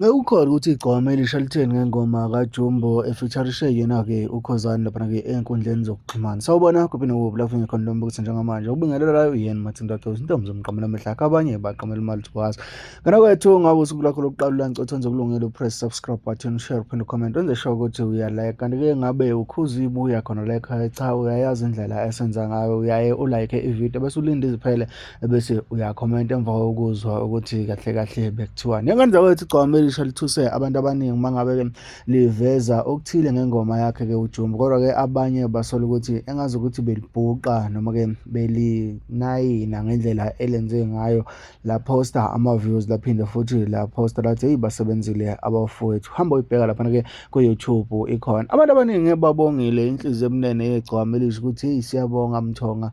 Bekukhona ukuthi igcokama elisha litheni ngengoma kaJumbo efeaturishe yena-ke uKhuzani laphana-ke ey'nkundleni zokuxhumana. Sawubona kuphi nokuphi lapho ngikhona noma ukuthi njengamanje ukubingelelayo yena Mathinta Gcozi intombi zomqamela amehlo akhe abanye baqamela imali thwazi. Ngana kwethu ngabe usuku lwakho lokuqala ulancotho wenze kulungile upress subscribe button share uphinde comment wenze sure ukuthi uyalike kanti-ke ngabe ukhuza ibuya khona la ekhaya cha uyayazi indlela esenza ngayo uyaye ulike ividiyo bese ulinde iziphele ebese uyakhomenta emva kokuzwa ukuthi kahle kahle bekuthiwani. Ngane zakwethu igcwama elisha lithuse abantu abaningi uma ngabe-ke liveza okuthile ngengoma yakhe-ke uJumbo, kodwa-ke abanye basola ukuthi engazi ukuthi belibhuqa noma-ke belinayina ngendlela elenze ngayo laphosta ama-views laphinde futhi laphosta lathi heyi basebenzile abafowethu. Hamba uyibheka laphana-ke ku-YouTube ikhona. Abantu abaningi babongile inhliziyo emnene yegcwama elisha ukuthi heyi siyabonga Mthonga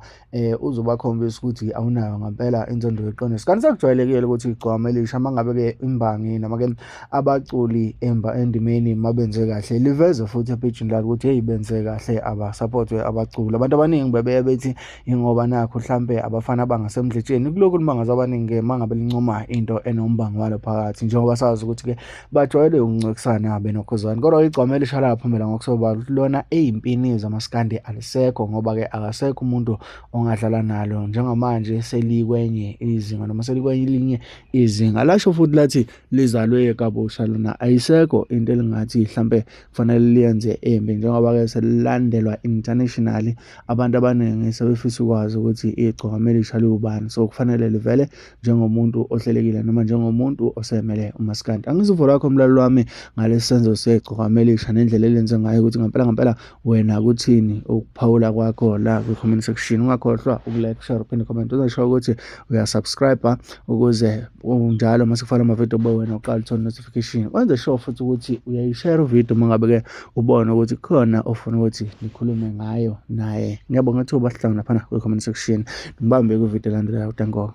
uzobakhombisa ukuthi awunayo ngempela inzondo yeqiniso. Kanti sekujwayelekile ukuthi igcwama elisha uma ngabe-ke imbangi noma-ke abaculi emba endimeni mabenze kahle liveze futhi epejini lakhe ukuthi heyi benze kahle abasapotwe abaculi. Abantu abaningi bebeye bethi ingoba nakhu hlampe abafana bangasemdletsheni kulokhu limangaza abaningi-ke uma ngabe lincoma into enombango walo phakathi njengoba sazi ukuthi-ke bajwayele ukuncwekisana benoKhuzani. Kodwa igcwama elisha laphumela ngokusobala ukuthi lona eyimpini zamaskandi alisekho ngoba-ke akasekho umuntu ongadlala nalo njengamanje selikwenye izinga noma selikwenye elinye izinga. Lasho futhi lathi lizalwe kabusha lona ayisekho into elingathi hlampe kufanele liyenze embi njengoba-ke selilandelwa internationally abantu abaningi sebefisa ukwazi ukuthi igcokama elisha liwubani so kufanele livele njengomuntu ohlelekile noma njengomuntu osemele umaskandi. Angizuvo lwakho mlaleli wami ngalesi senzo segcokama elisha nendlela elenze ngayo ukuthi ngempela ngempela wena kuthini ukuphawula kwakho la kwi-comment section. Ungakhohlwa ukulike, share, uphinde comment uzosho ukuthi uyasubscribe ukuze njalo uma sikufaka amavidiyo ube wena uqala uthole notification. Wenze sure futhi ukuthi uyayishare ividiyo uma ngabe-ke ubona ukuthi kukhona ofuna ukuthi nikhulume ngayo naye. Ngiyabonga ithuba sihlangane laphana kwi-comment section. Ngibambe kwividiyo elandelayo. Danko.